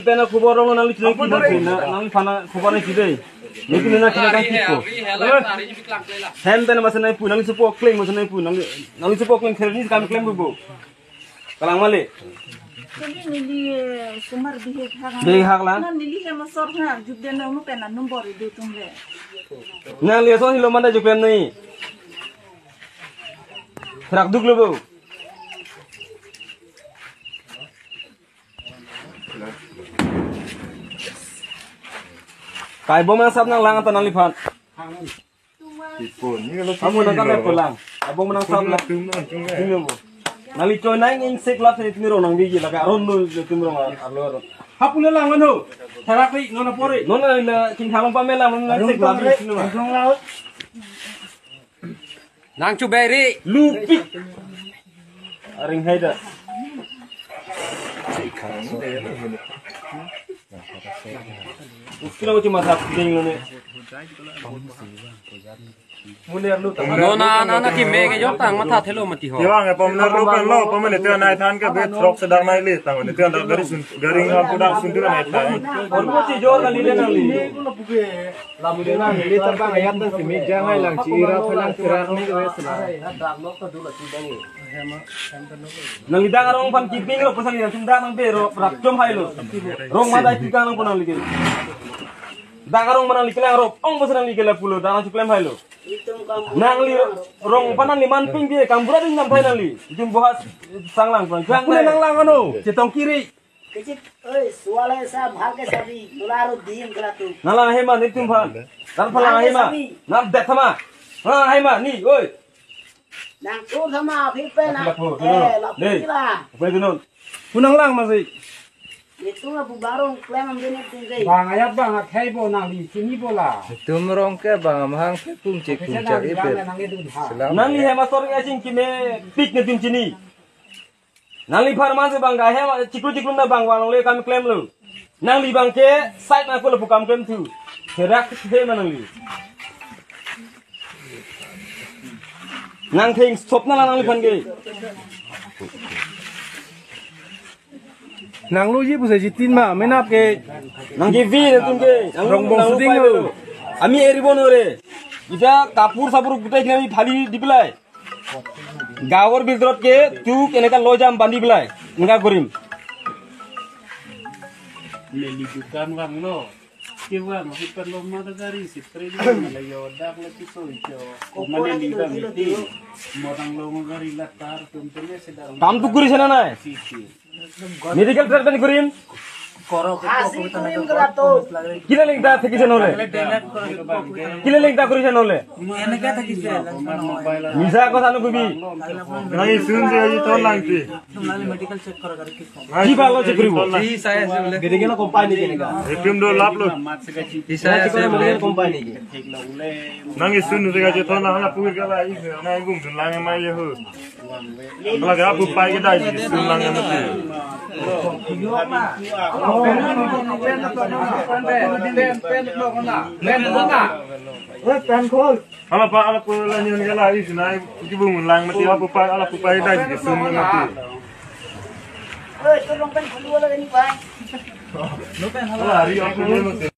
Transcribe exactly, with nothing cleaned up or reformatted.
Pen khobor rong nangli chunang ki nang na nangli phan khobor nangji dei. Nangli na kena kan kiko. Hem pen masa nangpu nangli supo klem masa nangpu nangli nangli supo klem kherni kam klem bubu. Kalang mali. Kali neli, eh, sumar bihek hak. Bihek hak lang? Na neli hem asor ha, jubden na unu pen na number idu tum le. Nangli asor hilo manda juklem nai. Therak duk lo bo. Kai bom nangsap nanglang anta nangliphan. Ipo, ni kalau Kamu sini nang kami lo. Pulang. Abang menang sab Pulang lah. Tum nang tum eh. Ini bu. Nangli choi nang ing sek lap sini tumi rong nang bigi laka ron nu tumi rong alo ron. Hapule lang anu. Tharak ri nona pore. Nona na king thalong pame lang nona sek lap sini tumi rong. Nang chu beri. Lupik. Aring hai da. Uskila uchi masap ding lo ne. Muner lu tang. No na na na ki me ke jok tang matha thelo mati ho. Iwang e pom ner lu pen lo pom ne tiang nai than ke bet throk sedang nai le tang ne tiang dak gari sun gari ngam pudak sun tu nai than. Kon mo chi jor kali le nangli. Lamu de nangli terbang ayat nang simi jangai lang chi ira phalang chirar ni wes la. Nangli dak arong phan kiping lo pasal yang sum dak nang bero rak chom hai lo. Rong madai tikang nang pon nangli ke. Dak arong mana nangli kelang rok ong pasal nangli ke lapu lo dak nang chuklem hai lo. Nangli rong phan nangli man ping ke kambura ding nam thai nangli. Jum bohas sang lang pon. Jang nang lang ano. Chetong kiri. Kichik, oi, suala sa bhal ke sabi, nula aro diem kala tu. Nala hema ni tum phan. Tan phala hema. Nam det thama. Ha hema ni, oi. Nang tu thama aphi pe na. Lapu, eh, lapu. Lapu ni la. Apa itu nun? Punang lang masih. Itu lapu barong klem am dene tum ke. Bang ayat bang akhai bo nangli chini bola. Tum rong ke bang amahang pe pung cek pung cek ipe. Selam. Nangli hema sorry asing kime pik ne tum chini. Nangli pharman se bang ga hem chiklu chiklu na bang wang longle kam klem lo. Nangli bang ke side na ko lo pu kam klem thu. Therak the ma nangli. Nang theng stop na la nangliphan ke. Nang lo ji pu se jitin ma menap ke. Nang ke vi na tum ke. Nang rong bong nang lo shooting pai lo. Lo. Ami eri bon ore. Ida kapur sapur kutai kami phali di pelai. Gawor bidrot ke tu kene kan lojam bandi belai. Enggak gurim. Neli dukan bang lo. Ke bang, si perlu mata gari, si training, nala yodak la kiso icho. Mana neli bang iti. Modang lo gari latar, tum tene sedang. Kam tu kuri sana nai. Si, si. Medical treatment kurim. Koro ko ko tana ko. Kila lengta thekise nole. Kila lengta kurise nole. Misa ko sanu kubi. Nang isun je aji ton langti. Ki balo check kuribo. Medical company ke neka. Etum do lap lo. Medical company ke. Nang isun je aji ton lang na pukir kala is na gum sun lang ma ye ho. Lagi apu pai ke dai ji sun lang ya mati. Ala pa ala pu la nyon ke la is na kibung lang mati apu pai ala pu pai dai ji sun lang mati. Ala hari apu